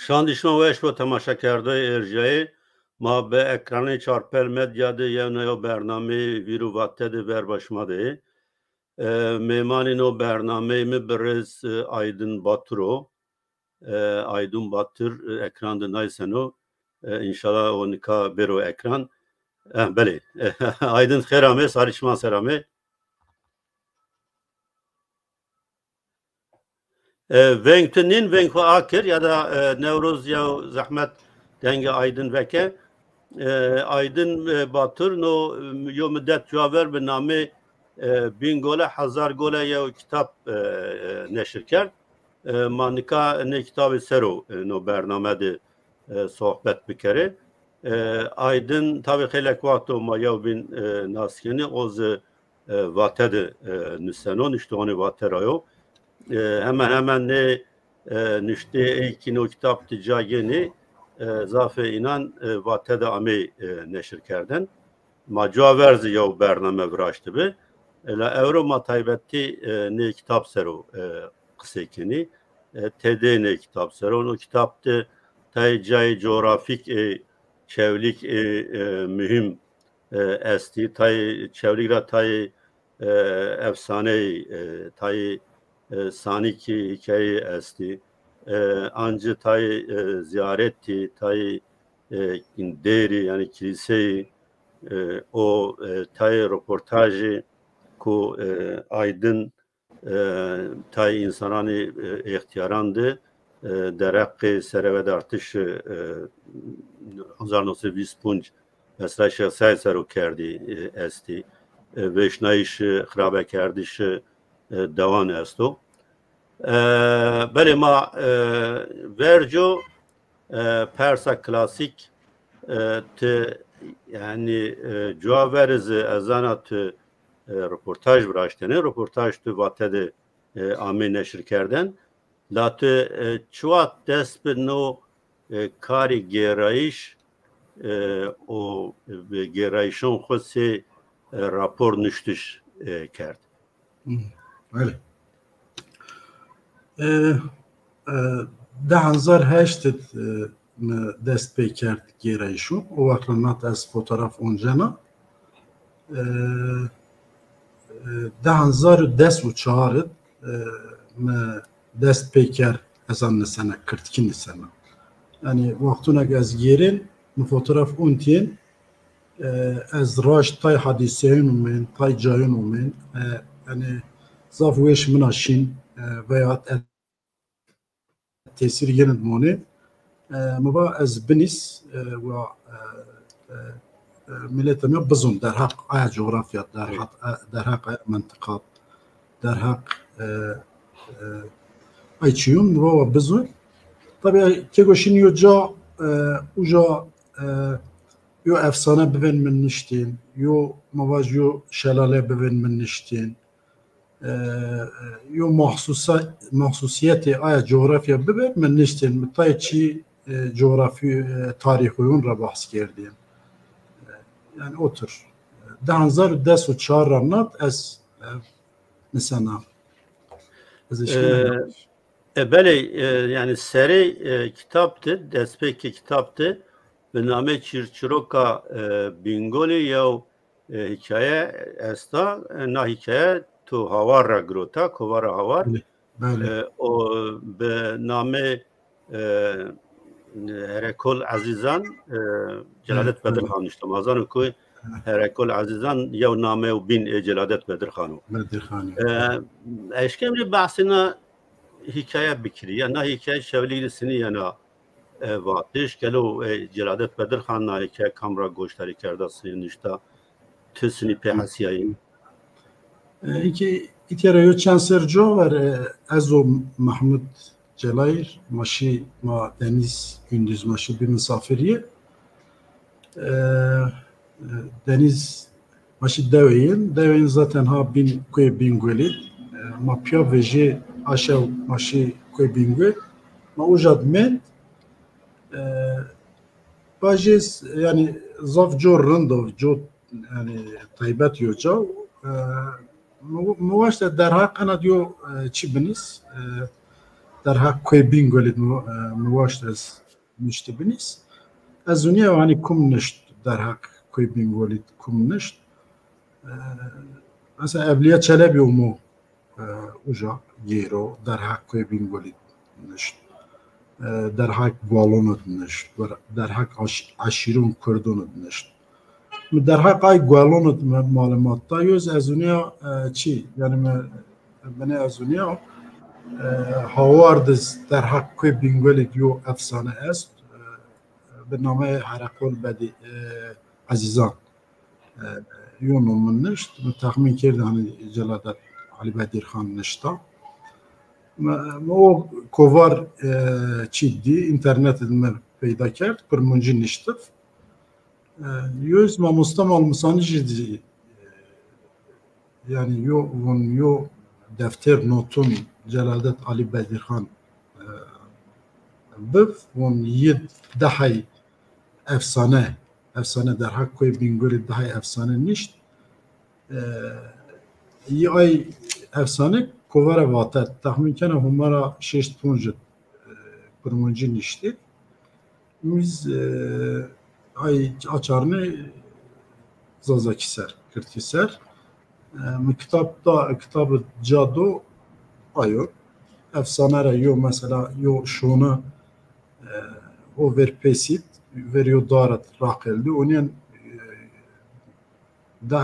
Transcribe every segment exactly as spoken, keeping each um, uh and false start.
Şandî şima weş bo temaşekerdoyê erjayê. Ma bi ekranê Çarpel Medya de yewna yew bernameyê Vîr û Vate de verba şima de yê. E, mêmanê no bernameyê mi birêz, e, Aydın Batur o. E, Aydın Batur, e, ekran de nayseno. E, înşallah o nika bêro ekran. Eh, belê. Aydın xêr amê, sarî çiman ser amê. E, veng tu nîn, veng xwu akir ya da, e, Newroz yew zehmet dengê Aydın veke. E, Aydın, e, Batur no, e, yo midet cuwa ver bi namê, e, Bîngole Hezar Gole yew kitab, e, e, neşir kerd. E, ma nika nê kitabê ser o, e, no bername de, e, sohbet bikerê. E, Aydın tabî xeylek wext o ma yew bîn, e, nas kenî, o zî e, Vate de, e, nuseno, nuştoxanê Vate ra yo. E, hemen hemen nê, e, nuşteyê ey kî no kitab ti ca gênê, e, zafê înan, e, Vate de amey, e, neşir kerden. Ma cuwa ver zî yew bername viraştibi. E, la ewro ma taybetî, e, nê kitab ser o, e, qisey kenî. E, tedê nê kitab ser o. No kitab de tayê cayê cografîk ê Çewlîg ê, e, muhîm e, estî. Tayê Çewlîg ra tayê, e, efsaneyî, e, tayê, e, sanîkî hîkayeyî estî. E, ancî tayê, e, zîyaretî, tayê, e, dêrî, yanî kilîseyî, e, o, e, tayê roportajî ku, e, Aydın e, tayê însananê, e, extîyaran de, e, derheqê serevedartişê, e, hezar no sey vîst û panc mesela Şêx Seîd ser o kerdî, e, estî. E, vêşnayîşê, xirabekerdişê, e, dewan esto. E, belê ma, e, verco, e, persa klasîk, e, ti, yanî, e, cuwa ver zî ez zana ti e, roportaj viraştene. Roportaj tu Vate de, e, amê neşir kerden. La tu, e, çiwaxt dest bi no, e, karê gêrayîş, e, û, e, gêrayîşon xwu sey, e, rapor nuştiş, e, kerd? Hmm, belê. E, e, di hezar heşt id, e, mi dest pê kerd gêrayîşûn. O wext ra nat ez fotoğraf oncena. E, e, di hezar û des û çar id, e, mi dest pê kerd ez an nisena, kirdkî nisena. Yanî wextûnek ez gêrên, mi fotoğraf ontîyên, e, ez raşt tay hadîseyûn umên, tay cayûn umên. E, yanî zaf wêş min a şîn, e, veya tesîr yin id monê. E, mi va ez binîs, e, wa, e, e, e, miletê mi bizon derheq aya coğrafya, derheq, e, derheq aya mentiqat, derheq, e, e, ay çîyûn mi va wa bizon. Tabî, keko şîn yo ca, e, uca, e, yo efsane bivên min niştên, yo, ma vaj, yo şelale bivên min niştên. E, yo mahsusa-, mahsusiyetê aya coğrafya bibe, mi niştên, mi tayê çî, e, coğrafî, e, tarîxuyûn ra bahs kerdîn. E, yanî otir. Di hezar û des û çar ra nat ez, e, nisena. Ez eşkena. E, e, belê, e, yanî serê, e, kitab de, destpêkê kitab de, bi namê Çîrçîroka, e, Bîngolî yew e, hîkaye esta. E, na hîkaye to Hawar ra girota, kovara Hawar. Belê, belê. E, o bi namê, e, Herekol Ezîzan, e, Celadet Bedirxan nuşto. Ma zano ku Herekol Ezîzan yew nameyo bîn ê Celadet Bedirxan o. Bedirxan o. E, eşkenê rê behsê na hîkaye bikirî. Ya na hîkaye Çewlîg de sinî yena, e, vatiş, gelo, e, Celadet Bedirxan na hîkaye kam ra goşdarî kerda, sinî nuşta, ti sinî pê hesîyayî? E, înkî îtya ra yo çend ser cox ver, e, ez û Mehmud Celayir, ma şî, ma Deniz Gündüz, ma şî bî misafirî. E, e, Deniz, ma şî dewê yin. Dewê yin zaten ha bîn, kuyê Bîngolî. E, ma pîya vejî, a şew ma şî kuyê Bîngol. Ma uca d mend. E, vajî, yanî zaf co rind o, co, yanî taybet yo ca. E, mi, mi waşte derheq ena diyo, e, çi binîs. E, Derheq koyê Bîngolî mi, e, mi waşt ez niştî binîs. Ez zûnîya hanî kum nişt, derheq koyê Bîngolî kum nişt. E, mesela Evliya Çelebî û mi, e, uca gêro, derheq koyê Bîngolî nişt. E, derheq gualon id nişt, derheq aş-, eşîron kurdon id nişt. Mi derheq ay gualon id mi malumat da, yoz ez zûnîya, e, çî, yanî mi, binê ez zûnîya, e, Haward iz derheq koyê Bîngolî yo efsane est, e, bi nameyê Hereqol Bedî, e, Ezîzan. E, yo nom mi nişt, mi texmîn kerd hanî Celadet Alî Bedîrxan nişta. Mi, mi o kovar, e, çî dî, înternet id mi peyda kerd, kurmancî niştiv. E, yo iz mamosta Malmîsanijî dî, e, yanî yo, von yo defter notun Celadet Alî Bedîrxan, e, biv, von yi dehey efsane, efsane derheq koyê Bîngolî dehey efsane nişt. E, yi ay efsane kovara vate, texmîn kena huma ra şeşt ponc, e, kurmancî niştî. Biz, e, ay açarnê Zazakî ser, Kirdkî ser. E, mi kitab da, kitabı ca do ayo. Efsane ra yo mesela yo şona, e, o ver pêsît, ver yo darat raqeldi. Onîyen, e, da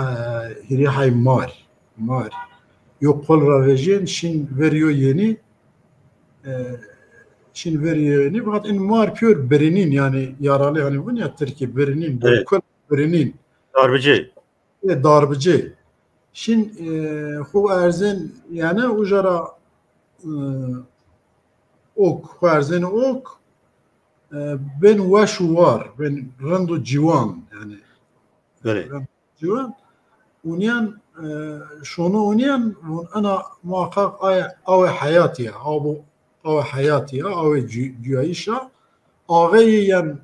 hîrê hay mar, mar. Yo qol ra vejên, şin ver yo yenî, e, şin ver yo yenî, fakat in mar pîyor birinîn, yanî yaralı, hani vun ya Tirkî birinîn, evet, kul birinîn. Darbıcı. E, darbıcı. Şin, e, xo erzên, yanî uca ra, e, ok, xo erzên ok, e, bên weş û war, bên rind û ciwan, yanî. Belê. Ciwan, unîyan, e, şono unîyan, vun ena muhakkak ay, awê heyatî ya, aw, awê heyatî ya, awê cü-, cuyayîş a, axeyî yen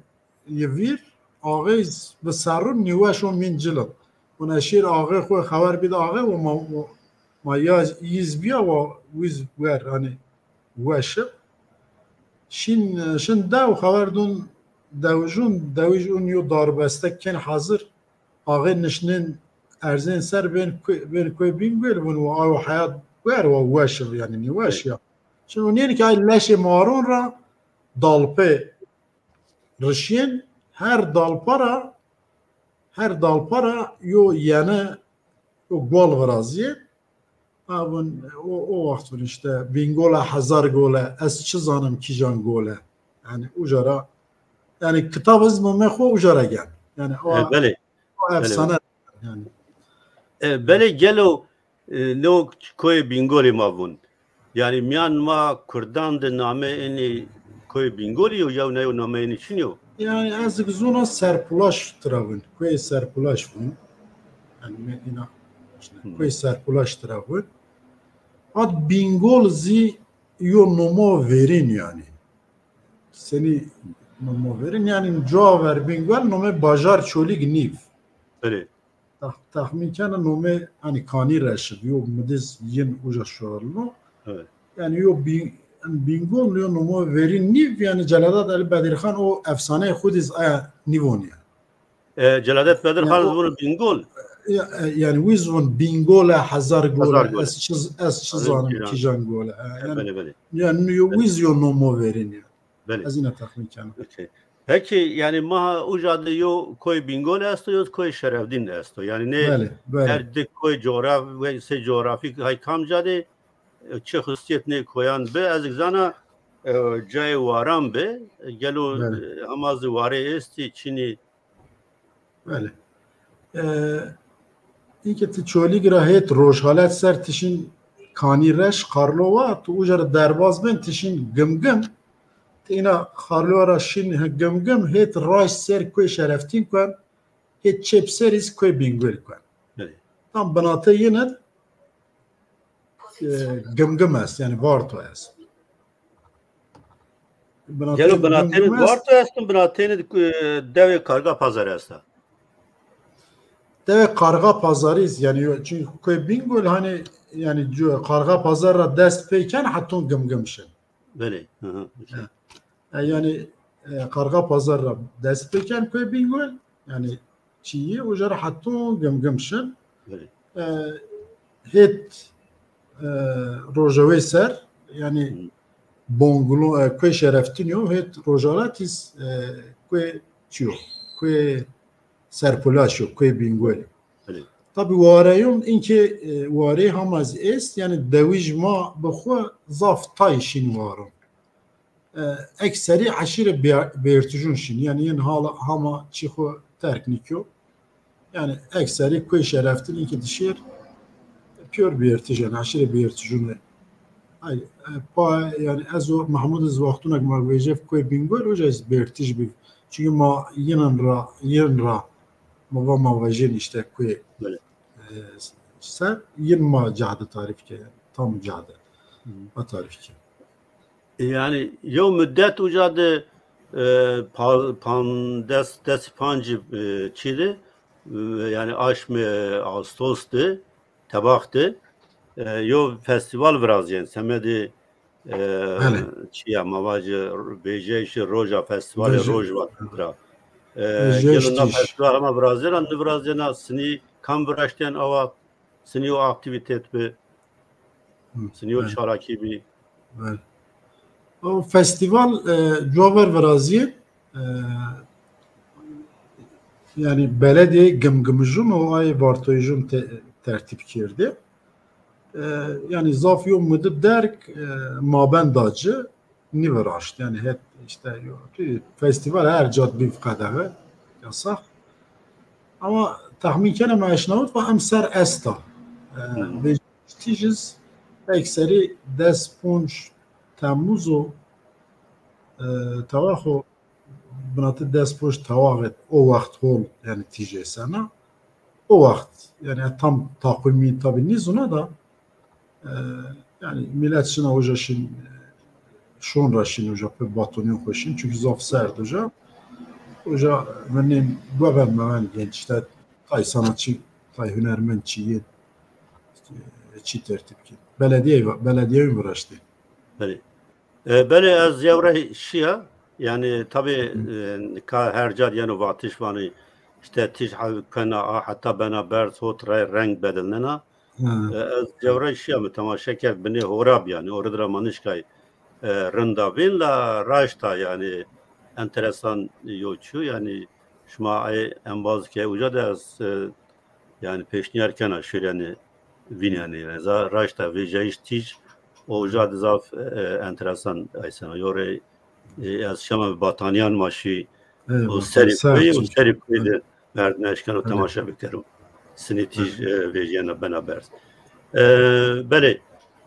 yi vîr, axey bi serrûn nîweş o mîn cilid. Vun ez şêr axê xo xewer bîd axê, wa ma, ma, ma ya yiz bîya, wa wiz wer, hanî weş ib. Şin, şin dew xewer dun dewijûn, dewij un yo darbestek kên hazir, axê nişnên erzên ser bên ku-, bên kuê Bîngol vun wa ayo heyat wer wa weş ib, yanî nîweş ya. Şin unîyen ki ay leşê maron ra dalpê rişyên, her dalpa ra, her dalpa ra yo yeni, yo gol virazîyê. Ha, vun, o, o waxt vun îşte Bîngol a hezar gol e, ez çi zanim kîjan gol e. Yanî uca ra, yanî kitab iz mi xo uca ra gen. Yanî o, e, belê, o efsane yanî. E, belê gelo, e, no koyê Bîngolî ma vun. Yanî mîyan ma kurdan de namê enî koyê Bîngolî yo, yew ne yo namê enî çin yo? Yanî ez ki zûna Serpulaş tira vun. Koyê Serpulaş vun. Yanî me îna, îşte, koyê Serpulaş tira vun. Hat Bîngol zî yo nomo verîn yanî. Senî nomo verîn? Yanî cuwa ver Bîngol nomê bajar Çolîg nîv. Belê. Tex-, texmîn kena nomê, hanî Kanî Reşid, yo midiz yin uca şorlo. Evet. Yanî yo Bî-, Bîngol yo nomo verîn nîv, yanî Celadet Alî Bedîrxan o efsaneyê xo dîz aya nîvonîya. E, Celadet Bedîrxan zî vun Bîngol. Ya, e, yanî wiz vun Bîngol e, hezar gol e, hezar gol e, ez çi, ez çi zanim kîjan gol e. E, yanî, belê, belê. Yanî yo wiz yo nomo verîn ya. Belê. Ez îna texmîn kena. Okey. Peki, yanî ma uca de yo koyê Bîngol esto, yo koyê Şerefdîn esto. Yanî nê, belê, belê, her di koyê coğraf-, ve sey coğrafîk hay kamca de, e, çi xisîyet nê koyan bi, ez zana, e, cayê waran bi, e, gelo, belê, e, hema zî warê estî, çinî? Belê. E, înkê ti Çolîg ra hêt rojhalet ser ti şin Kanî Reş, Karlova, ti uca ra derbaz bên ti şin Gimgim, ti îna Karlova ra şin Gimgim, hêt raşt ser koyê Şerefdîn kuen, hêt çep ser iz koyê Bîngol kuen. Belê. Tam binate yin id, e, Gimgim est, yanî Varto est. Gelo binatênê Varto est, binatênê, e, dewê Karga Pazarî esta. Dewê Karga Pazarî, yanî, çünkü koyê Bîngol, hanî, yanî, cu-, Karga Pazar ra dest pê ken heton Gimgim şin. Belê. Hı hı, okey. E, yanî, e, Qarqa Pazar ra dest pêken Kuê Bîngol, yanî çîyê, uca ra heton Gimgim şin. Belê. E, hêt, e, rojewê ser, yanî Hı. Bongulon, e, Kuê Şereftinî yo, hêt rojala tîz, e, Kuê çîyo, Kuê Serpulaşo, Kuê Bîngol. Belê. Tabî wareyon, inkê, e, warê hama zî est, yanî dewij ma bi xwu zaf tay şîn waron. E, ekserî eşîre Bê-, Bêrtijûn şîn. Yanî yên hala hama çî xwu terk nîkyo. Yanî ekserî Kuê Şereftin inkê dişêr pîyor Bêrtij, yanî eşîre Bêrtijûn. Ay, e, pa, yanî ez û Mehmûd iz wextûna ke ma vejef Kuê Bîngol, uca iz Bêrtij bî. Çunkî ma yinin ra, yin ra ma va ma vejên îşte Kuê, Belê. e, ser, yin ma cade tarîf ke, tam cade. Hı. Ma tarîf ke. Yanî yew mudet uca de, e, pa-, pan-, des, des pancî, e, çî de, e, yanî aşmê Ağustos de, Tebax de, e, yew festîval virazîyên. Semedê, e, Belê. Çîya ma vajê vejeyişê roja, festîvalê Veje-, roj vat ra. E, vejeyişî gelo na tîj. Festîval hema virazêna, nivirazêna, sinî kam viraştên awa, sinî o aktîvîtet bi, Hı, sinî o belê. Çalakî bî. Belê. O festîval, e, cuwa ver virazîyê, e, yanî beledîyê Gimgimijûn û ayê Vartoyijûn te-, tertîb kerdê. E, yanî zaf yo mudu derg, e, mabenda ci nîviraşt. Yanî het îşte yo, tu festîval her ca bî qedexe, yasax. Ama texmîn kena ma eşnawit va emser esta. E, Hmm. Vê tîj iz ekserî des ponc Temmuz o, e, tawaxo binatê des ponc tawaxê o wext hol, yanî tîjê sena. O wext, yanî tam taqwîmî tabî nîzûna da, e, yanî milet şina uca şin, şon ra şin uca pê batonîyon xo şin, çunkî zaf serd uca. Uca vinên guven meven yên, îşte tay sanatçî, tay hunermend çî yên, e, çî tertîb kên. Beledîye, beledîye viraştê. Belê. E, belê, ez yew rey şîya. Yanî tabî, e, ka her ca yeno vatiş vanî, îşte tîj hev kena a, heta bena berz, hot rey reng bedilnena. Hı. E, ez yew rey şîya, mi temaşe kerd, binê hora bî yanî, orî ra ma nişkay, e, rinda vîn la raşta yanî enteresan yo çû, yanî şima ey embaz ke uca de ez, e, yanî pêşnîyar kena şirênî vînenî. Yanî za-, raşta vêjayîş tîj o uca de zaf, e, enteresan aysena. Yo rey, e, ez şema bi batanîyan ma şî, o serê kuê, o serê kuê de merdim eşkeno temaşe bikero. Sinî tîj, e, vejîyena bena berz. E, belê,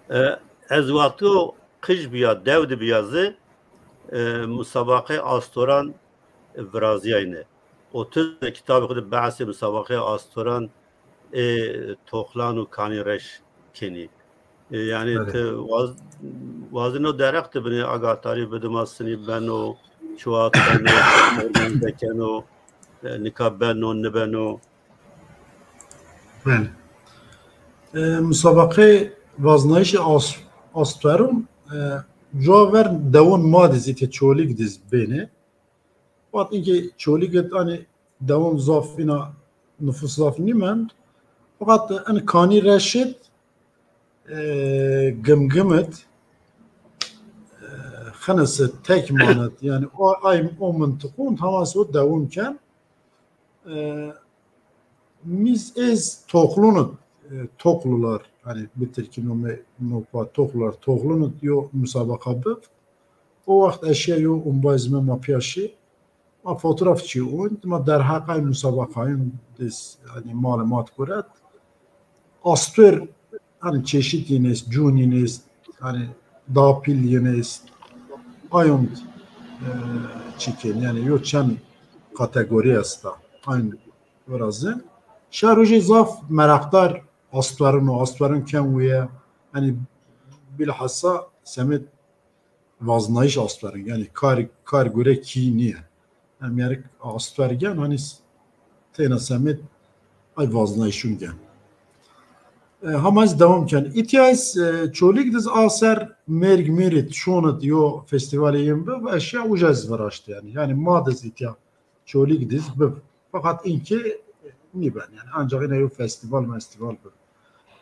e, ez wexto qij bîya, dew de bîya zî, e, musabaqeyê astoran virazîyayne. O tu zî kitabê xo de behsê musabaqeyê astoran ê toxlan û kanî reş kenî. E, yanî ti waz-, wazîno derheq de binê agadarî bidi ma, sinî beno, çiwat beno, organize keno, e, nika beno, nibeno. Belê. E, musabaqeyê vaznayîşê as-, astoran, e, cuwa ver dewon ma de zî, îtê Çolîg de zî benê. Wextê ke Çolîg id, hanî dewon zaf, îna nufus zaf nîmend. Feqet in kanî reşid, e, Gimgim id, e, Xinis id, Tekman id, yanî o, ay, o mintiqon hema o dewon ken. E, Mîz êz toxlun id, e, Toklular, hanî bi tirkî nomê no pa Toklular, toxlun id yo musabaqa bi. O wext ez şîya yo umbay zî ma pîya şî. Ma fotograf çî ûn, ma derheqay musabaqayîn de zî, hanî, malumat guret. Astor, hanî, çeşît yin est, cûn yin est, hanî, dapîl yin est. Ayon, e, çî kên, yanî yo çend kategorî esta. Ayon virazên. Şar ujê zaf meraqdar astorin o, astorin ken wîye. Hanî, bilhassa semêd vaznayîş astorin, yanî kar, kar gure kî nîye. Em yerik astor gen, hanî s-, têna semêd ay vaznayîşun gen. E, hama ez dewam ken. Îtya ez, e, Çolîg diz a ser mêrg mîrît şonit yo festîvalê yin bi, eşya uca ez viraşt yanî. Yanî ma diz îtya Çolîg diz bi. Fakat inkê nîben yanî. Ancak yine yo festîval mestîval bi.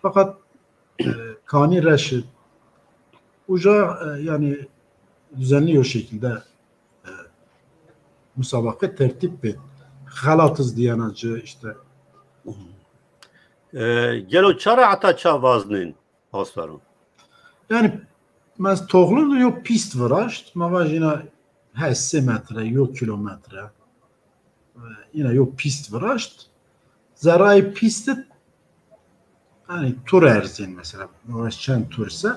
Fakat, e, Kanî Reşîd uca, e, yanî düzenli yo şekilde, e, musabaqe tertîb bê. Xelat iz diyena ci işte. E, gelo ça ra heta ça vaznên asferon? Yanî, ma ez toxlun de yo pîst viraşt, ma vajîna hesê metre, yo kîlometre. E, yine yo pîst viraşt. Zerayê pîst de, yanî, tur erzên mesela. Ma vaj çend tur se.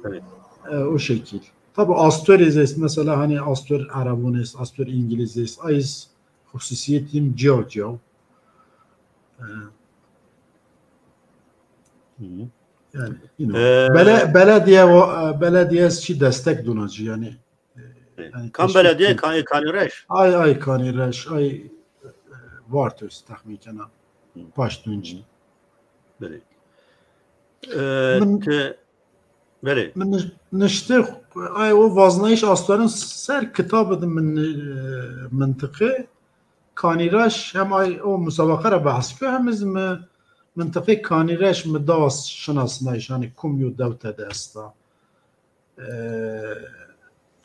Evet. E, o şekil. Tabi astor iz est mesela, hani astor Erebon est, astor İngiliz est, a iz xususiyetîn ciya ciya. E, Hı hı. Yanî, you know, Ee, bele-, belediye o, e, belediye çi destek dona ci yanî. Kam belediye? Kanî, Kanî Reş. Ay, ay, Kanî Reş, ay, e, Vartöz, texmîn kena. Paştunci. Belê. Ee, Min- te, belê. Min nij-, nişte, ay, o vaznayış astorun ser kitabı de min, e, mintiqe Kanî Reş hem ay o musabaqa ra behs kö hem iz mi mintiqê Kanî Reş mi da şinasnayış, hani kum yo dew tede esta. E,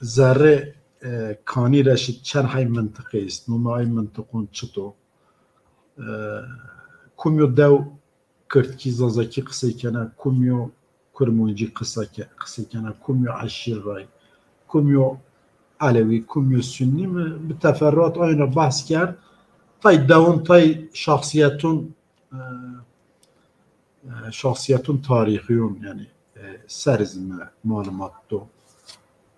zerrê, e, Kanî Reşî çend hay mintiqe est, nome ay mintiqon çito. E, kum yo dew Kirdkî, Zazakî qisey kena, kum yo Kurmancî qisa ke-, qisey kena, kum yo eşîr ray, kum yo Elewî, kum yo Sunnî mi bi teferruat ayn ra behs kerd. Tay dewon, tay şahsiyetun, e, e, şahsiyetun tarîxîyon, yanî, e, ser iz mi malumat do.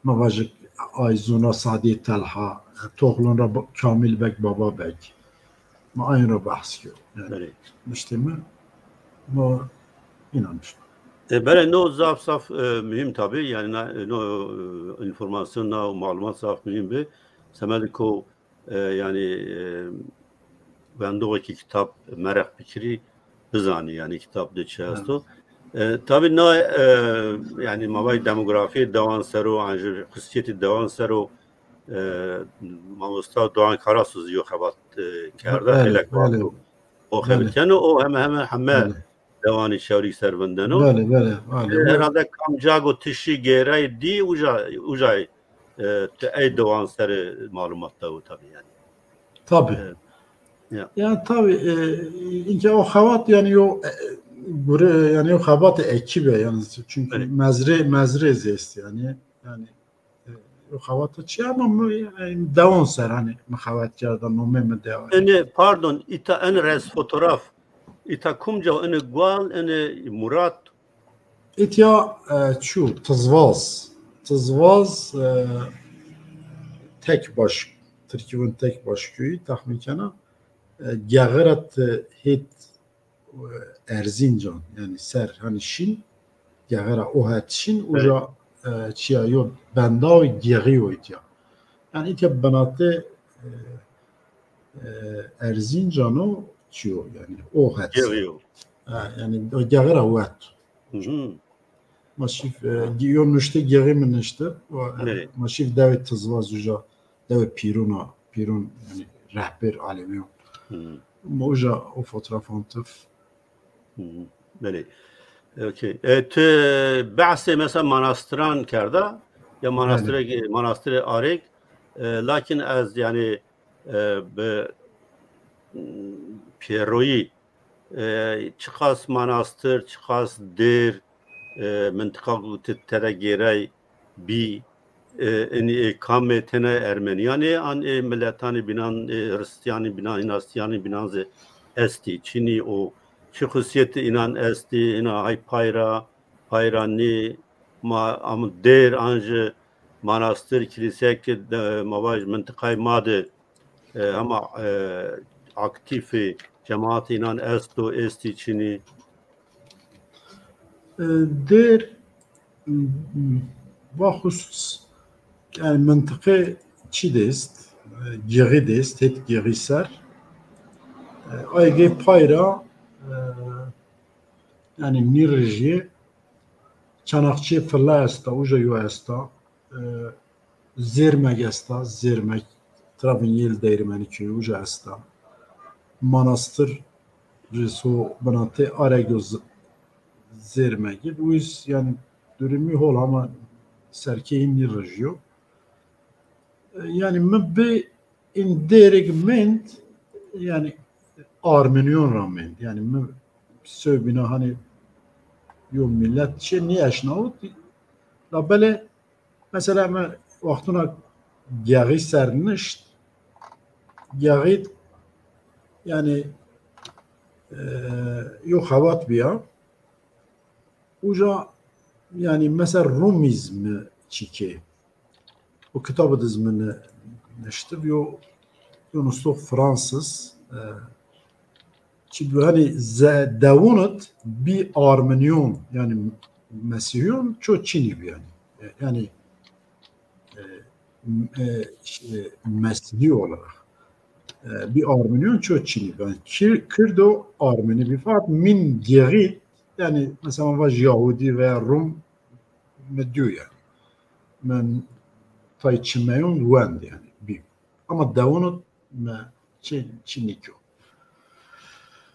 Ma vajik ay zona Sadî Telha, toxlon ra Ba-, Kamîl Beg, Baba Beg. Ma ayn ra behs kerd. Yanî, Belê. Nişte mi, ma inanmış. E, belê, no zaf zaf, e, muhîm tabî. Yanî na, no, e, înformasyon, na malumat zaf muhîm bi. Semedê ko, e, yanî, e, wendoxê ki kitab mereq bikirî, bizanî yanî kitab de çi esto. E, tabî na, e, yanî ma vay demografîyê dewan ser o, an jî xusûsîyetê dewan ser o, e, mamosta Doğan Karasu zî yo xebat, e, kerda, Belê, xeylek belê. Wexto o xebit keno, o heme heme heme dewanê Çewlîg ser vindeno. Belê, belê, belê. E, herhalde kamca go ti şî gêrayî dî, uca, uca, e, ti ey dewan ser malumat dawo tabî yanî. Tabî. E, ya. Ya tabî, e, inke o xebat yanî yo, e, gure, yanî yo xebat ekîbe yanî, çünkü Evet. mezrê, mezrê zî est yanî. Yanî, e, yo xebat çi ama mi, yanî, dewan ser, hani, mi xebat kerda, nome mi dewa. Ene, pardon, îta en res fotoğraf. Îta kumca, ene gual, ene Murat. Îtya, e, çu, Tizvaz. Tizvaz, e, tek baş, Tirkî vun tek başköyü, tahmin kena. E, Geğerat, e, hêt, e, Erzincan, yanî ser, hani şin, Geğera o het şin, uca, e, çiya yo, benda o, Geği o îtya. Yanî îtya binate, e, e, Erzincan o, çiyo, yanî o het. Geriyo. Ha, yanî o Geğera wet. Hı hı. Ma şîf, e, yo nuşte Geği mi nişte. O, e, Belê. Ma şîf dewê Tizvaz uca, dewê Pîrûn a, Pîrûn, yanî rehber Alewiyon. Hı. Ma uca o fotoğrafon tif. Hı. Belê. Okey. E, ti behsê mesela manastiran kerda, ya manastirê, manastirê Arêk, e, lakin ez yanî, e, bi, m, pêroyî, e, çiqas manastir, çiqas dêr, e, mintiqa ku ti tede gêray bî, e, inî ê kamê tena Ermenîyan ê, an ê miletanê bînan, ê Hristiyanî bînan, Hînastîyanî bînan zî estî, çinî û çi xusîyetî înan estî, îna hay pay ra, pay ra nî, ma am dêr an jî manastir, kilîseyê ke de, ma vaj mintiqayê ma de, e, hema, e, aktîfî, cemaatê înan esto, estî, çinî? E, dêr, m, m, va xusus, yanî mintiqê çi de est, e, Geği de est, hêt Geği ser. E, aygê pay ra, e, Yanî nî rejîye Çanakçê Filla esta, uca yo esta. E, Zêrmek esta, Zêrmek, trafin yêl Değirmeni köyü uca esta. Manastır Riso binatê Aregyo Z-, Zêrmekî. Uyuz yanî durumî hol ama serkeyî nî rejîyo. E, yanî mi bi in dêrik mend, yanî Armeniyon ra mend. Yanî mi sewbîna hani yo millet çi nîeşnawit. La belê mesela mi wextuna Geğî ser nişt, Geğî yanî e, yo xebat bîya. Uca yanî mesela Rumîz mi çîkê. O kitabı diz mi ne-, neştiv yo, yo nusto Fransız, e, çi bi hani ze-, dewunit bi Armeniyon, yanî Mesîhiyon ço çinî bi yanî. E, yanî, e, m-, e, ş-, e, Mesîhî olarak. E, bi Armeniyon ço çinî bi. Yanî Kir-, Kirdo Armeni bi. Fakat min Geğî, yanî mesela vaj Yahudi veya Rum mi diyor yanî. Men tay çimeyon wend yanî. Bi. Ama dewunit me çi, çi nîkyo.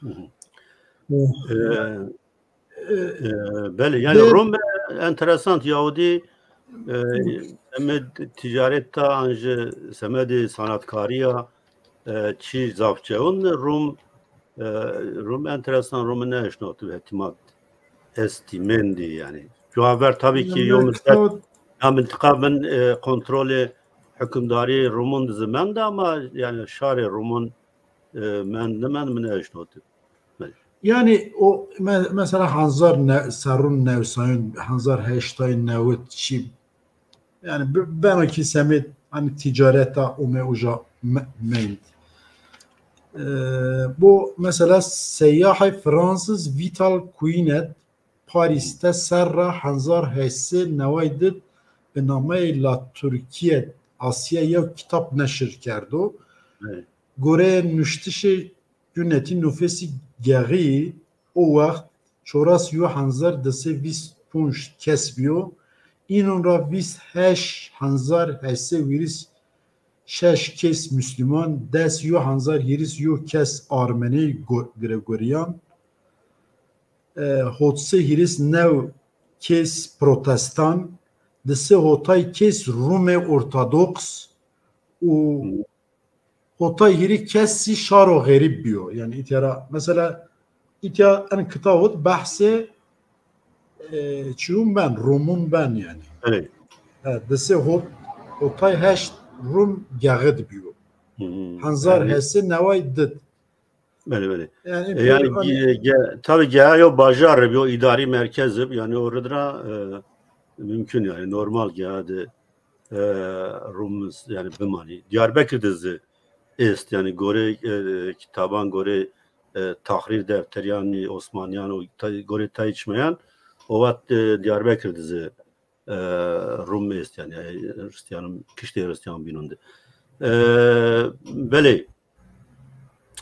Hı hı. E, e, belê, yanî Rum enteresan, Yahudi, e, semedê ticaret de, an jî semedê sanatkarî ya, e, çi zaf çewin, Rum, e, Rum enteresan, Rum nêeşnawit bi, îhtîmal estî, mendî yanî. Cuha ver tabî ki yo mislet, ya mintiqa bin, e, kontrolê hukimdarî Rumûn di zî mend ama yanî şarê Rumûn, e, mend nimend mi nêeşnawit. Belê. Yanî o me-, mesela hezar ne-, serrûn newsayın, hezar heştayın newit çi, yanî b-, beno ki semêd hani ticareta ome uca me-, mend. E, bu mesela seyyahê Fransız Vital Quinet Paris de serra hezar heşt sey neway di bi nameyê La Türkiye Asya yew kitab neşir kerdo. Evet. Goreyê nuştişê cunetî nufesî Geğî o wext çoras yo hezar di sey vîst ponc kes biyo. Înun ra vîst heşt hezar heşt sey wîrîs şeş kes Müslüman, des yo hezar hîris yo kes Armenî Go-, Gregorian, e, hot sey hîris new kes Protestan, di sey hotay kes Rumê Ortodoks û hotay hîrî kes zî şaro xerîb biyo. Yanî îtya ra, mesela, îtya en kitawit behsê, e, çiyun ben, Rumûn ben yanî. Evet. He, di sey hot-, hotay heşt Rum Geğid biyo. Hı hı. Hezar Yani heşt sey neway di. Belê, belê. Yanî, e, yanî, hani ge-, ge-, tabî Geha yo bajar bi, yo îdarî merkez bi, yanî o rid ra, e, mümkün yanî normal Geha de, e, Rum yanî bimanî. Diyarbekir de zî est, yanî gorê, e, kitaban, gorê, e, tahrîr defterîyan, Osmanîyan û tay-, gorê tay çimeyan, o wext, e, Diyarbekir de zî e, Rum est yanî, e, Hristiyanım, kiştê Hristiyan bînun de. E, belê,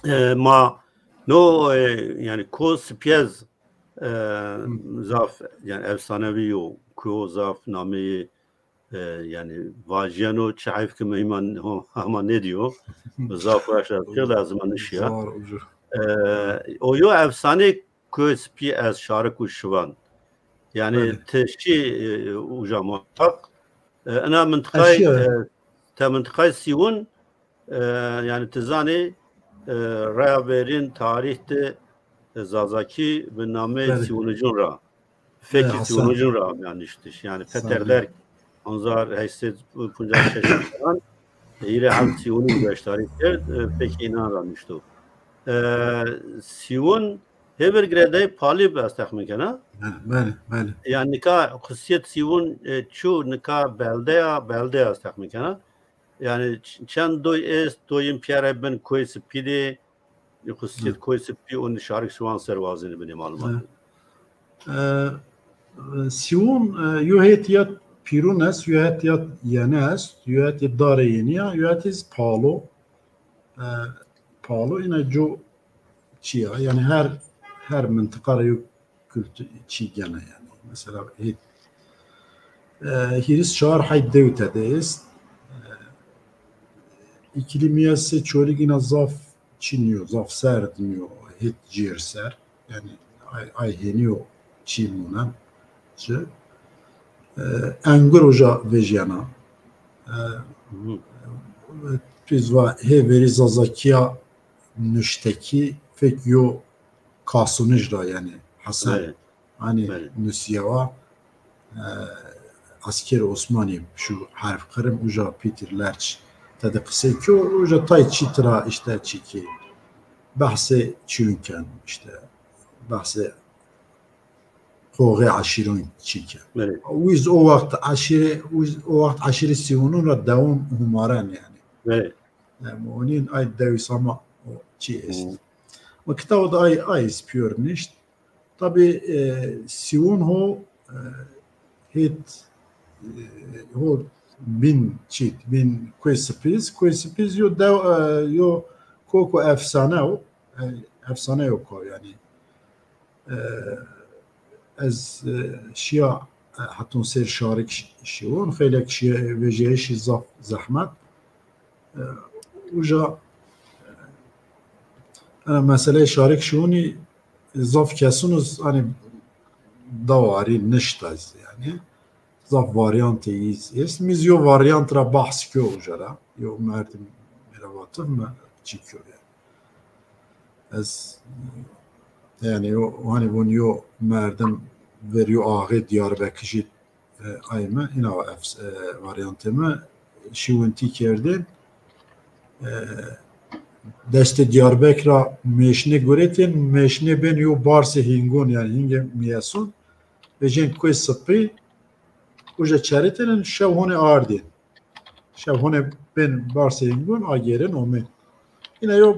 e, ma no, e, yanî Ko Sipîyez, e, zaf, yanî efsanevî yo, ko zaf nameyê, e, yanî vajîyeno, çi heyf ki mi hîman ho-, hema nêdîyo. Zaf weş ez kir, lazim a nişîya. E, o yo efsaneyê Koyê Spî ez şarik û şivan. Yanî ti şî, e, uca muheqeq. E, ina mintiqayê, e, te mintiqayê Sîwun, e, yanî ti zanê, e, reya verîn tarîh de, e, Zazakî bi nameyê Sîwunicun ra, fekê Sîwunicun ra amya niştiş. Yanî Peterlerk hezar heşt sey û poncas şeş falan, hîrê heft Sîwunî gueştarî kerd, e, fekê înan ra nişto. E, Sîwun hêvir girêdayê Palî bi, ez texmîn kena. Belê, belê, belê. Yanî nika xusîyet Sîwun, e, çu nika belde ya, belde ya ez texmîn kena. Yanî ç-, çend doy est, doyîn pîyerê bin Koyê Spî de, xusîyet Koyê Spî û şarik şiwan ser wazenî binê malumat. E, e, Sîwun, e, yo hetîya pîrun est, yo hetîya yenî est, yo hetî darê yenî ya, yo hetî zî palo. E, palo îna co çi ya, yanî her, her mintiqa ra yo kültü çî gene yanî. Mesela hê-, e, hîris çar hay dew tede est. E, îklîmîya sê Çolîg îna zaf çî nîyo, zaf serd nîyo, hêt cêr ser. Yanî ay, ay hênî yo çî munen. Çi? E, engur uca vejîyena. E, Hı hı. Pîz va hê verî Zazakîya nuştekî fek yo kasûnij ra yanî Hesen. Evet. Hani Evet. Nusîyewa, e, asker Osmanî şu herf Qirm uca Pîtîr Lerç tede qisey kî uca tay çî tira işte çî kî behsê çîyun ken işte behsê qoxê eşîrun çî ken. Evet. Wiz o waxt eşîrê, wiz o waxt eşîrê Sîwunun ra dewam humaren yanî. Evet. Yanî onîn ay dewîs ama o çî est. Hı. O kitabı da ay, ay iz pîyor nişt. Tabi, e, Sîwun ho, e, hêt, e, ho bin çît, bin Kuê Sipîz. Kuê Sipîz yo dew, e, yo koko efsane o. E, efsane yo ko yanî. E, ez, e, şiya, e, heton sêr şarik ş-, şiwon, xeylek şiya, vejîyayîşî zaf zehmet. E, uca, e, ena meseleyê şarik şiwonî zaf kesun iz, hani, dawarî nişta iz, yanî. Zaf varyantê iz est. Mi zî yo varyant ra behs kyo uca ra. Yo merdim mi ra vatif mi çî kyo yanî. Ez, yanî, yo, hani, vun yo merdim ver yo axê Diyarbekijî, e, ay mi, îna efs-, e, varyantê mi şiwintî kerdên. E, destê Diyarbek ra mêşne guretên, mêşne bên yo barsê hîngun, yanî hîngê mîyesun. Vejên Kuê Sipî, uca çeritênin, şew honê ardên. Şew honê bên barsê hîngun, agêrin omên. Îna yo,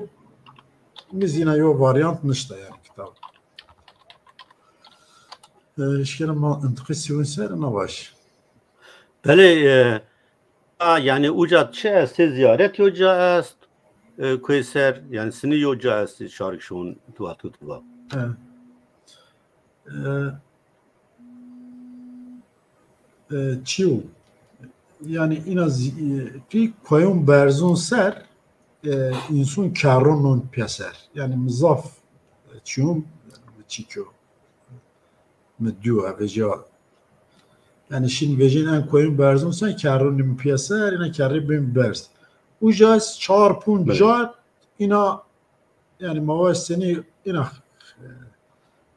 mi zî îna yo varyant nişta yanî kitab. E, şikena ma intiqê Sîwun ser ina baş. Belê, e, a, yanî uca çi estê, ziyaret yo ca est, e, Kuê Ser, yanî sinî yo ca estê, şarik şon tu wexto tu va. E, e, e, çîyo. Yanî îna zî-, e, pî koyon berzon ser, e, însun kerron non pîyeser. Yanî mi zaf, e, çîyon, çî kyo. Mi dîyo, e, vejîya. Yanî şin vejîn en koyun berzon sen kerron non pîyeser, îna kerrê bên berz. Uca ez çar punc Belê. Car îna, yanî ma vaj senî îna, e,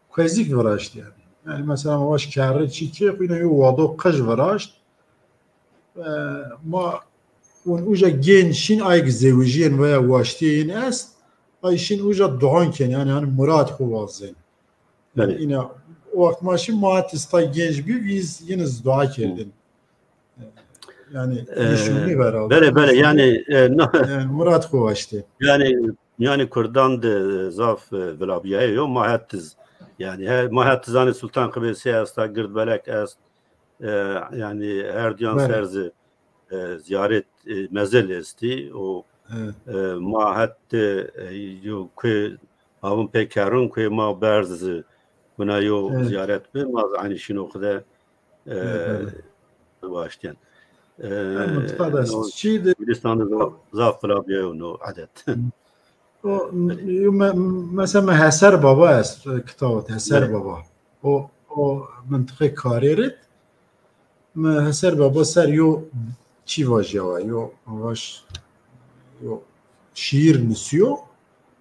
kuezîk viraşt yanî. Yanî mesela ma vaj kerrê çî kê xo îna yo wado qij viraşt. E, ma un uca gênc şin ayk zewicîyên veya waştîyê yin est, ay şin uca duan kên, yanî hani murad xo wazên. Belê. Îna o waxt ma şin ma het iz tay gênc bî, vîz yin iz dua kerdin. Yanî, e, nişûnî vera. Belê, belê, yanî, e, na- yanî, murad xo waştê. Yanî, yanî Kurdan de zaf, e, vilabîyaye yo, ma het iz. Yanî, he, ma het iz, hanî Sultan Qibêsî esta, Girdbelek est, e, yanî, her duyan Belê. Ser zi, e, ziyaret, e, mezel estî. O, Evet. E, ma het, e, yo kuê avun pê kerrun, kuê ma berz zi, buna yo Evet. Ziyaret bi, ma zi aynî şin o xide, e, Evet, evet. Waştîyen. E, Hem mıntıqa da no, çî de Gülîstan de zaf, zaf vilabîyayo no edet. O, yo me-, mesela mi Heser Baba est, e, kitabet Heser Evet. Baba. O, o mıntıqê Karêr id. Mi Heser Baba ser yo çî vajîyawa, yo vaj, yo şîîr nusîyo.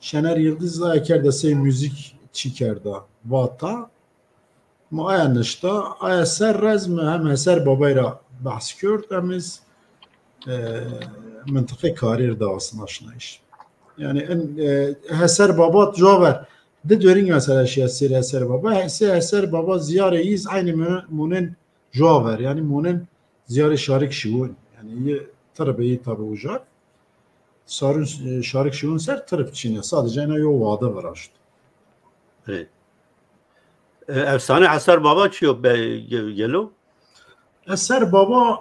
Şener Yildiz aya kerda sey muzîk çî kerda, vata. Mi aya nişta, aya ser ra ez mi hem Heser Babay ra behs kerd, hem iz, e, mintiqê Karêr de asnaşnayîş. Yanî en, e, Heser Baba cuwa ver. Di döring mesela şiya sêr Heser Baba. Sê Heser Baba ziyarê iz aynî mü-, munin cuwa ver. Yanî munin ziyarê Şarik Şiwun. Yanî yi tirbe yi tabi uca. Sarun, e, Şarik Şiwun ser tirb çîne. Sadece ena yo wade viraşt. Evet. E, efsane Heser Baba çi yo be, ge-, gelo? Heser Baba,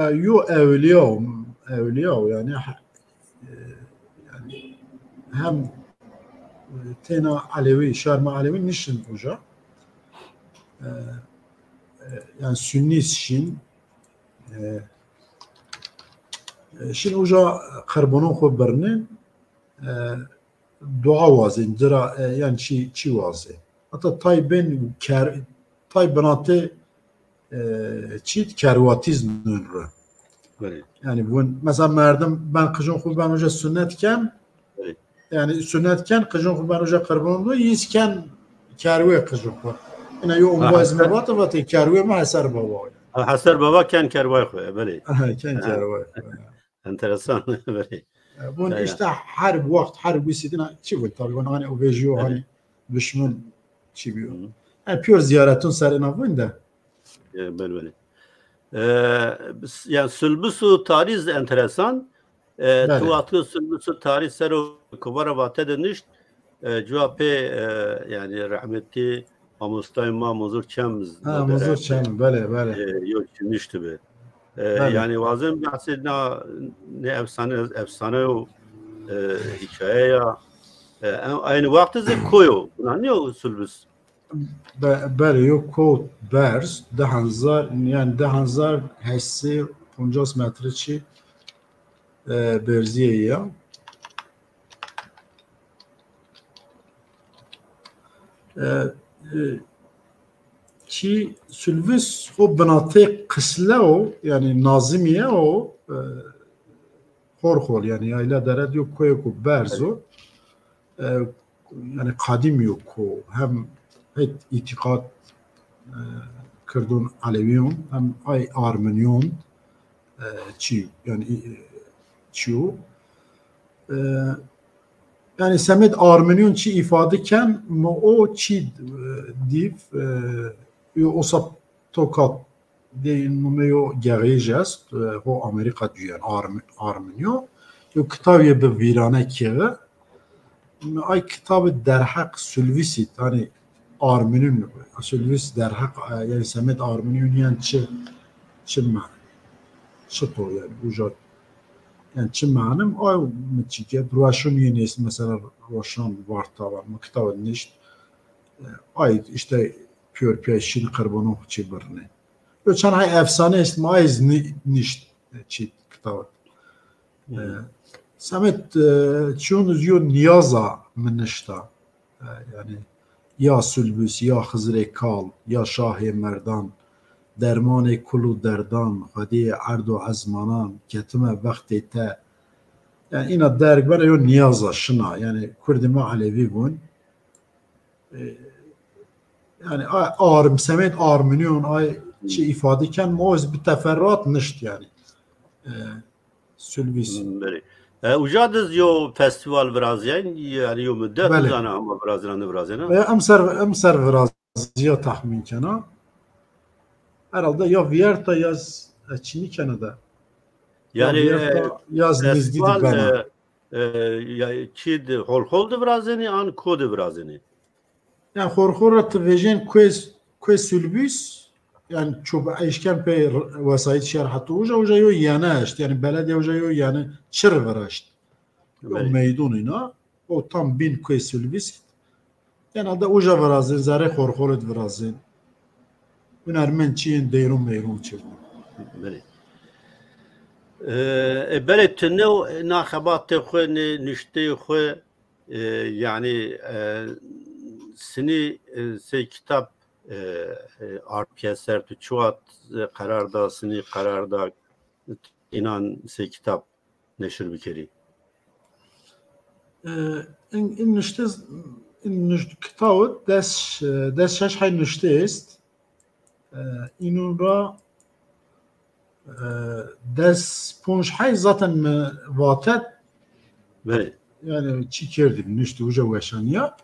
e, yo ewlîya o, ewlîya o, yanî, e, yanî hem, e, têna Elewî, şarma Elewî nişin uca. e, e, yanî Sunnî şin, e, e, şin uca qirbanon xo birnin, e, dua wazên, cira, e, yanî çi, çi wazên. Heta tay bên ker-, tay binatê, e, çî kerwatîz nun ri. Belê. Yanî vun, mesela merdim ben qijon xo ben uca sunnet ken, Belê. yanî sunnet ken, qijon xo ben uca qirban do, yîz ken kerwê qijon xo. Ina yo Ha, umbayz mi Heser, vate, vate kerwê mi Heser Baba. ha, Heser Baba ken kerway xo, e, belê. Aha, ken Aha. kerway xo. Enteresan, belê. E, vun Ya, ya. işte her wext, her wisî dina çi vun, tabi vun hani o vejîyo Belê. hani düşmün çi biyo. Hı. E, pîyor ziyaretun ser ina vun de. E, belê, belê. E, s-, yanî Sulbus û tarî zî enteresan. E, Belê. tu wextî Sulbus û tarî ser o kovara vate de nişt, e, cuwa pê, e, yanî rehmetî mamostayê ma Muzur Çem zî Ha, no dere Muzur Çem, belê, belê. e, yo çi nişti bi. E, Belê. yanî wazim behsê na, ne efsane, efsane yo, e, hîkaye ya. E, en-, aynı wextî zî koyo. Buna niyo Sulbus? Be-, belê, yo ko berz, di hezar, yanî di hezar heşt sey poncas metre çi, e, berzîye ya. E, e, çi Sulbus o binatê qisle o, yanî nazimîye o, e, Xorxol, yanî yayla dere diyo koyêko berz o. E, yanî qadîm yo ko, hem het îtîqat, e, kirdon Elewîyon, hem ay Armenîyon, e, çi, yanî, e, çi yo. E, yanî semed Armenîyon çi îfade ken, mi o çi, e, dîv, e, yo osa tokat de numeyo Gerêj est, e, ho Amerîka cuyen Arm-, Armenîyo. Yo kitabîye bi vîrane kêği. Mi ay kitabî derheq Sulvisî, hanî Armenîyon, Sulvis derheq, e, yanî semed Armenîyon yan çi, çi ma-, çi to yanî, uca, yanî çi manim, ay mi çi ke, roşon yê nês, mesela roşon vartavan, mi kitabî nişt, e, ay işte pîyor pîya şin qirbanon xo çi birnê. Yo çend hay efsane est, ma ez ni-, nişt, e, çi kitabî. E, semed, e, çîyon yo nîyaza mi nişta. E, yanî ya Sulbus, ya Xizirê Kal, ya Şahê Merdan, dermanê kul û derdan, xwediyê erd û ezmanan, ketime bextê te. Yanî îna derg bena yo nîyaza şina. Yanî kurdê ma Elewî vun. E, yanî a-, arm, semed Armenîyon ay çi îfade ken, ma ez bi teferruat nişt yanî. E, Sulvis. Hmm, belê. E, uca de zî yo festîval virazîyayên, yanî yo mudet Belê. zana ama virazîna, nêvirazîna? E, emser, emser virazîya, tahmîn kena. Herhalde ya vîyerta ya z-, e, çinî kena de. Ya Yanî, vîyerta e, ya z-, nêzdî de festîval, bena. e, e, ya, çi de, Xorxol de virazênî, an ko de virazênî? Yanî Xorxol ra ti vejên kuê, kuê Sulbis, yanî çob eşken pey r-, wesayît şer heta uca, uca yo yene eşt. Yanî belediye uca yo yene çir viraşt. Yo Belê. meydon îna, o tam bîn kuê Sulbis. Genelde uca virazên, zerrê Xorxol id virazên. Hunermend çîyên deyron meyron çi. Belê. E, e, belê, ti new na xebatê xwu, nê nuşteyê xwu, e, yanî, e, sinî, e, sey kitab, e, e, ard pîyeser, tu çi wext, e, qerar da, sinî qerar da, înan sey kitab neşir bikerî? E, in, in nuşte, in nuş-, kitab des, e, des şeş hay nuşte est. E, înûn ra, e, des ponc hay zaten mi vatet. Belê. Yanî çi kerdî, nuştî uca weşanîya.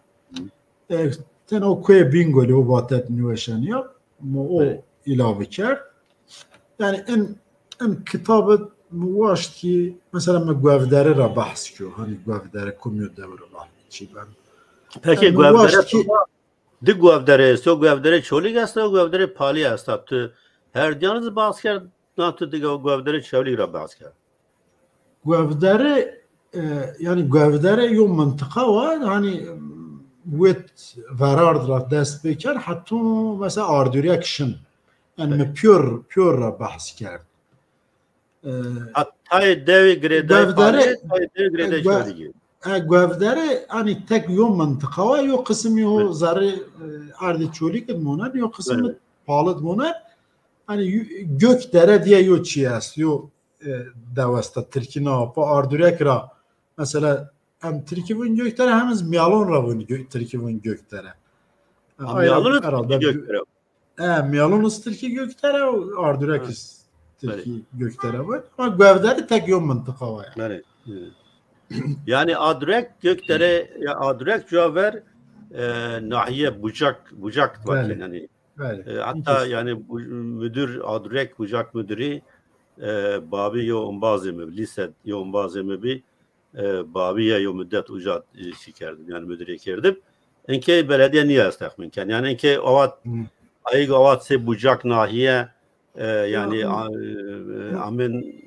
E, tena o kuê Bîngolî o vatet nêweşanîya. Mi o Belê. îlave kerd. Yanî in, in kitabî mi waşt ki, mesela mi Guevdere ra behs kerd. Hanî Guevdere komî yo dewre behs çî ben. Peki, yanî mi Guevdere waşt ki, Di Guevdere esto, Guevdere Çolîg esta, Guevdere Palî esta. Tu her diyan zî behs kerd, na tu di Guevdere Çolîg ra behs kerd? Guevdere, e, yanî Guevdere yo mintiqa wa, hanî, wet verard ra dest pê kerd, heto mesela ardûrek şin. Yani mi pîyor, pîyor ra behs kerd. E, Ha, tayê dewê girêdayê Guevdere, Palê, tayê dewê girêdayê e, Çolîgî. E, Guevdere, hani tek yo mintiqa wa, yo qismî ho zerrê, e, erdê Çolîg id monen, yo qismî Palid monen. Hani Gökdere diye yo çî est, yo, e, dew esta tirkî na pa ardûrek ra. Mesela em tirkî vûn Gökdere, hem iz Miyalon ra vûn Gö- tirkî vûn Gökdere. Ha, Miyalon iz tirkî Gökdere. E, Miyalon iz tirkî Gökdere, ardûrek iz tirkî Gökdere vûn. Ama Guevdere tek yo mintiqa wa ya. Belê. Yani Adurek, Gökdere, ya Adurek cuwa ver, e, nahiye Bucak, Bucak vakên yani. E, hatta yani müdür, Adurek Bucak müdürü, e, babî yo ombazê mi, lîse yo ombazê mi bî, e, babî ya yo müddet uca, e, şey kerdim, yani müdürê kerdim. Inkê belediye nîya ez texmîn ken. Yani inkê awat, ayig awat sê Bucak nahiye, e, yani a, e, amên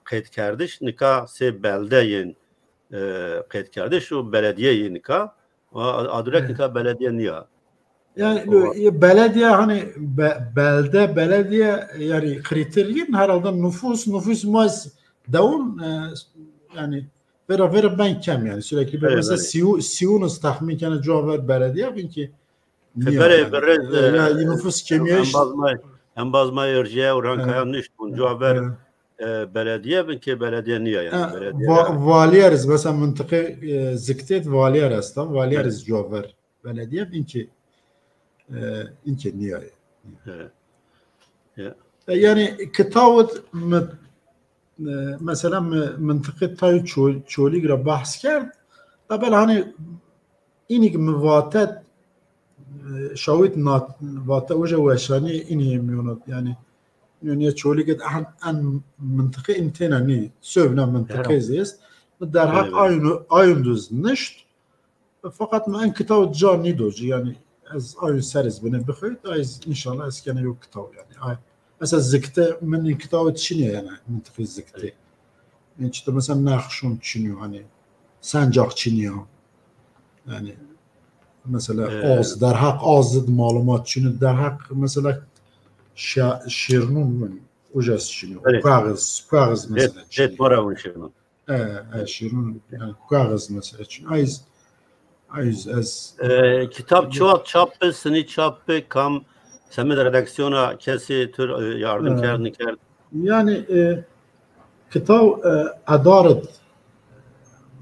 qeydkerdiş, nika sê belde yên, e, qeydkerdiş û belediye yê nika. A, Adurek nika belediye nîya. Yani, e, belediye hani be, belde, belediye yani kriter yên herhalde nüfus, nüfus ma iz dewon, e, yani vera vera ben kem yani sürekli bir mesela Siyûn, Siyûn iz texmîn kene cuwa ver belediye bin ki Berê, berê, e, ya nüfus kemîyayîş. Embaz ma, embaz ma erciye û rankaya nişt bûn. Cuwa ver, e, belediye bin ki belediye nîya yani. Belediye. Valiyer iz mesela mintiqê, e, Ziktêt valiyer esta. Valiyer iz cuwa ver belediye bin ki, e, inkê nîya. E, yani kitawit mi, e, mesela mi mintiqê tayê Ço-, Çolîg ra behs kerd. Tabel hani înîg mi vate, e, şawit nat, vate uca weşanî înî mîyon id. Yani mîyonê Çolîg id en, en mintiqê în têna nî. Sövna mintiqê zî est. Mi derheq ayun, ayun duz nişt. Feqet mi en kitaw ca nîdo ci, yani ez ayun ser iz binê bixewit, ay iz înşallah ez kena yo kitaw yani. Ay, mesela Zikte, min in kitaw çinî yani, mintiqî Zikte. Yani işte mesela Nexşon çinî, hani Sencaq çinî ya. Yani mesela Oz, derheq Oz id malumat çinî, derheq mesela Şa-, Şirnûn min uca çinî. Kuaxiz, Kuaxiz mesela çinî. E, e, Şirûn, yani, Kuaxiz mesela. Çünkü ay iz, ay iz ez... E, kitab çi waxt çap bi, sinî çap bi, kam semed redaksiyona kesî tur, e, yardim kerd, nikerd? Yani, e, kitaw, e, Edar id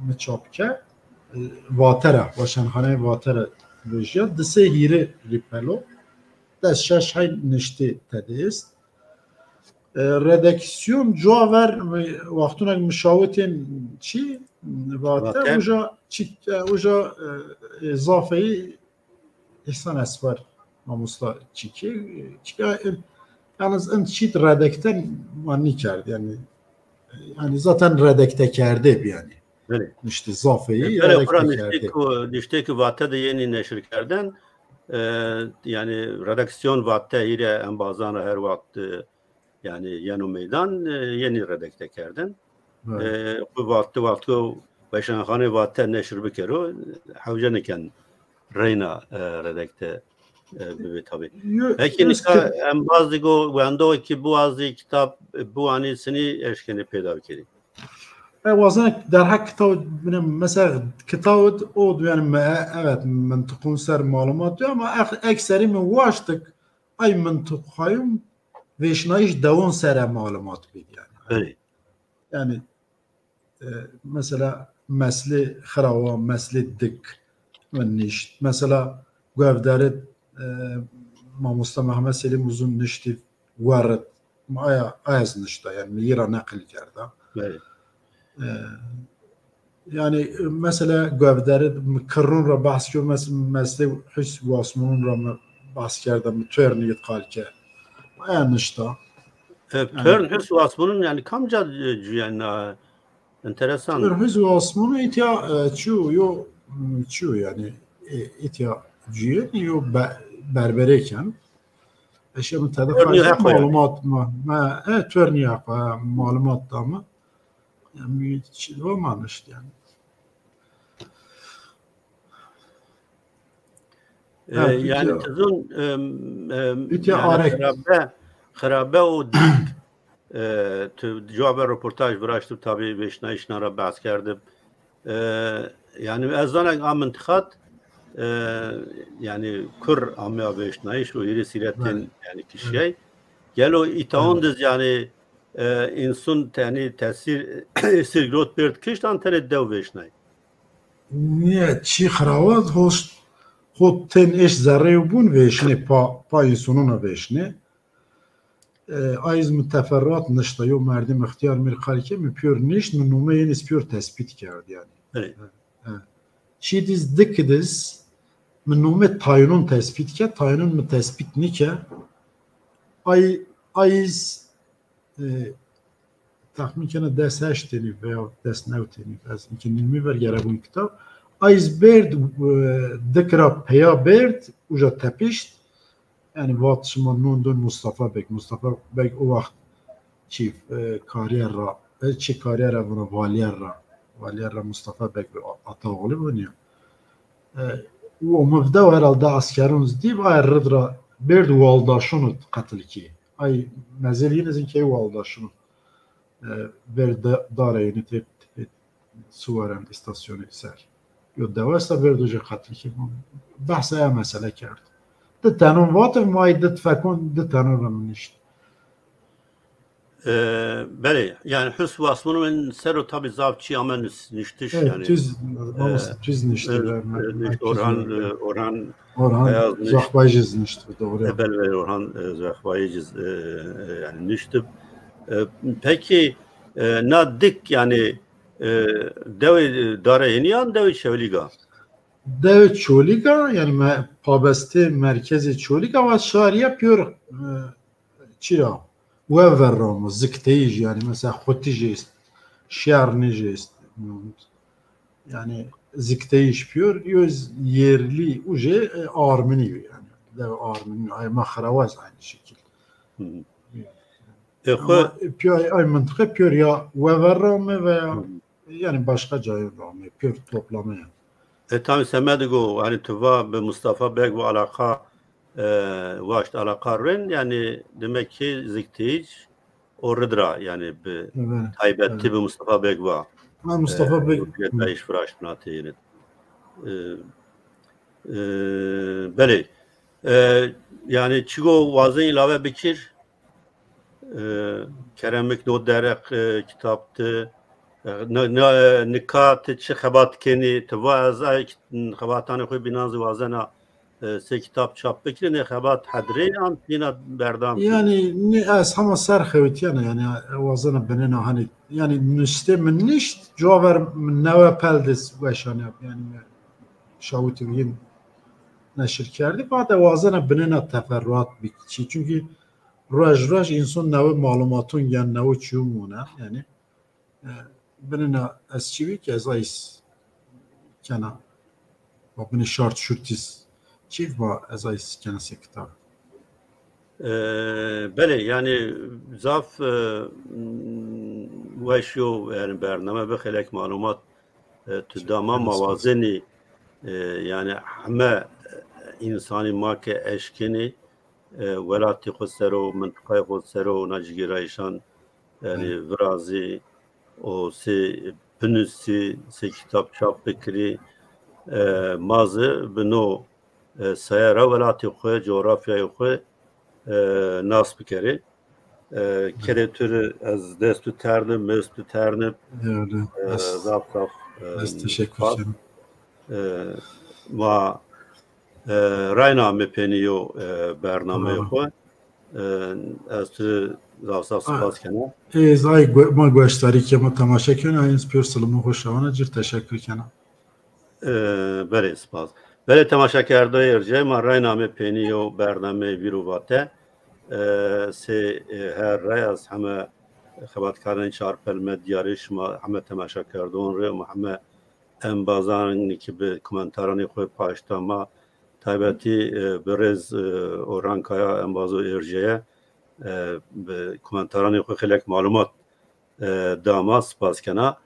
mi çap kerd, e, Vate ra, Weşanxaneyê Vate ra vejîya, di sey hîrê rîpel o, des şeş hey niştê tede est. E, redaksîyon cuwa ver, e, wextûna ke mi şawitên çî, Vate, uca çî, e, uca, e, e, zafeyî Îhsan Esfer mamosta çî kê, e, çî kê, e, yalnız in çît redakte ma nîkerd, yani, e, yani zaten redakte kerdê bi yani. Belê. Niştê zafeyî redakte kerdê. Niştê ku Vate de yenî neşir kerden, e, yani redaksîyon Vate hîrê embazan ra her wext, e, yani yeno meydan, e, yenî redakte kerden. E, ku Vate, wexto Weşanxanê Vate neşir bikero, hewce niken reyna, e, redakte, e, bibê tabî. Peki nika embaz digo wendo ki biwazî kitab, e, biwanî, sinî eşkenê pêda bikerî? E, wazena derheq kitaw, bine, mesela kitaw o, yani, me, evet, mintiqun ser malumat diyor ama ek-, ekserî mi waştik, ay mintiqayım vêşnayîş dewon sere malumat bid yani. Belê. Yani, e, mesela meslê Xirawa, meslê Dik mi nişt. Mesela Guevdere, e, mamosta Mehmet Selîm Uzun niştî werit. Mi aya, aya ez nişta, yani mi yî ra neqil kerda. Belê. E, yani, e, mesela Guevdere, mi Kirrûn ra behs kerd, mes-, meslê Hus Wasmunun ra mi behs kerda, mi Tuernî id qal ke. Aya nişta. E, Tuern Hus Wasmunun yani kamca, e, cuyen, e, enteresan. Tuern Hus Wasmunun îtya, e, çi yo, m, çi yo yani, e, îtya cuyen yo be-, berberêken. Eşya mi tede malumat ma, ma, e, Tuernî Heqo, e, malumat da mi. Yani, mi çi va ma nişt yani. E, Ha, yanî Türkiye, tizun, e, e, Türkiye yanî arek. Xirabe, xirabe û dik, e, tu cevabê roportaj viraştib, tabî vêşnayîşna ra behs kerdib. E, yanî ez zanek a mintiqat, e, yanî kur ameya vêşnayîş û hîrê sîretên, yanî kişiyey. Gelo îtaon diz yanî, e, însun tenî tesîr, sîr girot bêrd kişt an tenê dew vêşnay? Nîye, çî xirawat host, xo tên eşt zerreyê bûn vêşnê, pa, pa însunûna vêşnê. E, ay iz mi teferruat nişta, yo merdim ixtiyar mi rê qal ke, mi pîyor nişt, mi nomeyê yin iz pîyor tespît kerd yanî. Belê. E, e. Çî diz dik diz, mi nomê tayinûn tespît ke, tayinûn mi tespît nîke. Ay, ay iz, e, texmîn kena des heşt tenî veya des new tenî, ez îmkî nîmî ver gere bûn kitab. Ay iz bêrd, e, dik ra peya bêrd, uca tepişt. Yanî vat şima non don Mustafa Beg. Mustafa Beg o waxt çî, e, kariyer ra, e, çi kariyer ra vana valiyer ra. Valiyer ra Mustafa Beg ve Ataoğlu vaniya. E, û o mivde o herhalde askerun zî dî, ay rid ra bêrd waldaşun id qetil kî. Ay mezel yin iz in key waldaşun id. E, ver de, dare yin tê, tê suwaren îstasyonî ser. Yo dewa esta ver doje qetil kî. Behsa ya mesele kerd. Di tenon vatir, ma ay di fekon di tenon ra nişt. E, belê, yanî hus wasmûnûn ser o tabî zaf çî ame nus-, nuştiş. Evet, yanî. Tüz, e, tüz nuşti. E, Orhan, e, Orhan Orhan Beyaz nuşt. Zahbaycı nuşti, doğru. E, belê, belê, Orhan, e, Zahbaycı, e, e, yanî nuşti. E, peki, e, na dik yanî, e, dewê Dare Hênî yan dewê Çewlîg a? Dewê Çolîg a, yanî me-, pabestê merkezê Çolîg a, wa şarîye pîyor, e, çira, wever ra mi, zikteyij, yanî mesela xutijê est, şernijê est, yanî zikteyij pîyor, yo yerli ujê, e, arminî yo yanî. Dew arminî, ay ma xirawaz aynı şekil. Hı hı. E, xo- Ama pîyor, ay mintiqe pîyor ya wever ra mi veya Hı hı. Yanî başka cayê ra mi, pîyor toplame yanî. E, tamî semedê go, yanî tu va bi Mustafa Beg ve alaqa, e, waşt alaqa rin, yanî demek ki zikteyij o rid ra, yanî bi taybetî bi Mustafa Beg va. Ha, Mustafa Beg. Zikteyij viraşt binatê yinit. E, e, belê. E, yanî çigo wazên îlave bikir? E, keremik no dereq, e, kitab ti, e, na, na, e, nika ti çi xebat kenî? Ti va ez ay kit-, xebatanê xo bînan zî wazena, e, sey kitab çap bikirî, nê xebat hedrê an yîna berdam kî? Yanî nê ez hema ser xewitîyena, yanî wazena binêna hanî, yanî nustê mi nişt, cuwa ver mi newe pel de weşanîya, yanî şawitî yin neşir kerdî, bade wazena binêna teferruat bikî. Çunkî ruej ruej însan newe malumatun gen, newe çîyun wona. Yanî, e, binêna ez çî bî ki ez ay iz kena. Ma binê şart şurt iz çî bî, ma ez ay iz kena sey kitab. E, belê, yanî zaf, e, weş yo, yanî bername bi xelek malumat, e, tu da ma, ma wazenî, e, yanî heme, e, însanî ma ke eşkenî, e, welatê xo ser o, mintiqayê xo ser o, na cigêrayîşan, yanî virazî, o sey binusî, sey kitab çap bikirî. E, ma zî bi no, e, saye ra welatê xo, coğrafyayê xo, e, nas bikerî. E, kerê tu rê ez dest tu ternib, mest tu ternib. E, zaf zaf, e, ez teşekkür ederim. E, ma, e, rayna amê penî yo, e, bernameyê xo. E, ez tu zaf zaf spas kena. Ez ay gu-, ma gueştarî ke ma temaşe kena, ez pêr silimû xo şawana cir teşekkür kena. E, belê, spas. Belê, temaşekerdoyê erciyayê ma, rayna amê penî yo bernameyê Vîr û Vate. E, sey, e, her ray ez heme xebatkarên Çarpel Medyayî rê, şima heme temaşekerdon rê, ma heme embazanî ki bi komentaranê xo paşta ma, taybetî, e, bi rêz, e, Orhan Kaya, embazo erciyayê, e, bi komentaranê xo xelek malumat, e, da ma, spas kena.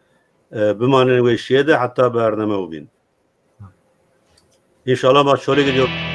E, bimanên weşîye de heta bername û bîn. Înşallah ma Çolîg de